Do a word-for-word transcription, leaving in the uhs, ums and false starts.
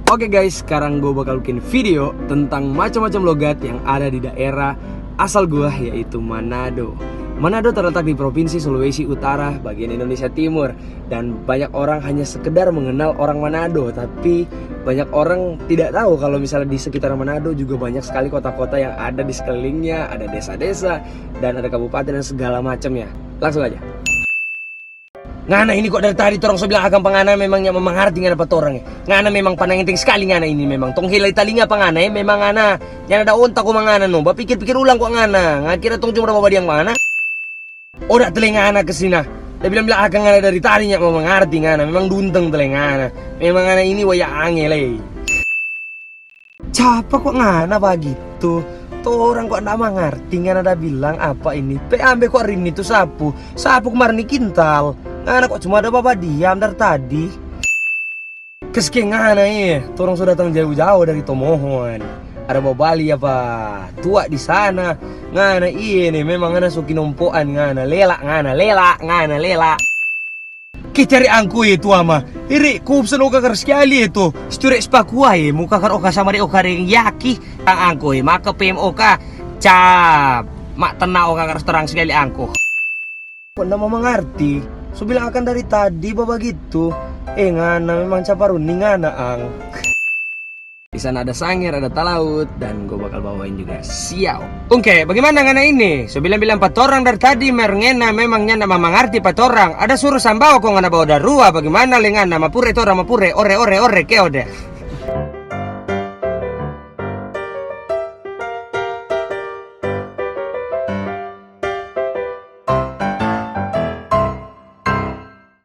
Oke guys, sekarang gue bakal bikin video tentang macam-macam logat yang ada di daerah asal gue, yaitu Manado. Manado terletak di Provinsi Sulawesi Utara, bagian Indonesia Timur. Dan banyak orang hanya sekedar mengenal orang Manado, tapi banyak orang tidak tahu kalau misalnya di sekitar Manado juga banyak sekali kota-kota yang ada di sekelilingnya, ada desa-desa, dan ada kabupaten dan segala macamnya. Langsung aja. Ngana ini kok dari tadi torang so bilang akang pa ngana, memang nyanda mangarti ngana pa torang, eh. Ngana memang panang enteng skali ngana ini memang. Tong helai talinga pa ngana, eh. Memang ngana nyanda ada ontak kong ngana no. Bapikir-pikir ulang kong ngana. Ngana kira tong cuma da babadiam pa ngana? Oda telinga ngana ke sini. Da bilang-bilang akang ngana dari tadi nyanda mangarti ngana. Memang dunteng telinga ngana. Memang ngana ini waya ange lei. Capa kong ngana bagitu? Torang kong nda mangarti ngana da bilang apa ini. Pe ambe kong rini tu sapu. Sapu kemarin ni kintal. Ngana kong cuma da babadiam dari tadi. Keske ngana eh, torang so datang jauh-jauh dari Tomohon. Ada babali apa tua di sana. Ngana iye ne, memang ngana so kinompoan ngana. Lela ngana, lela ngana, lela. Ki cari angko e tu ama. Iri, kop seno kakar skali e tu. Sture spaku ae, mo kakar oka sama de oka deng yaki. Ang angko e, maka P M oka. Cap. Mak tena oka kakar terang skali angko. Kok nda mau mangarti? So bilang akang dari tadi babagitu. Eh, ngana memang caparuni ngana, ang. Di sana ada sanger, ada talaut, dan gue bakal bawain juga siau. Oke, bagaimana ngana ini? So bilang-bilang pa torang dari tadi, mer ngena memang nyanda mamangarti pa torang. Ada suru sambawa kong ngana bawa darua, bagaimana le ngana? Mapure torang, mapure, ore, ore, ore, keo de.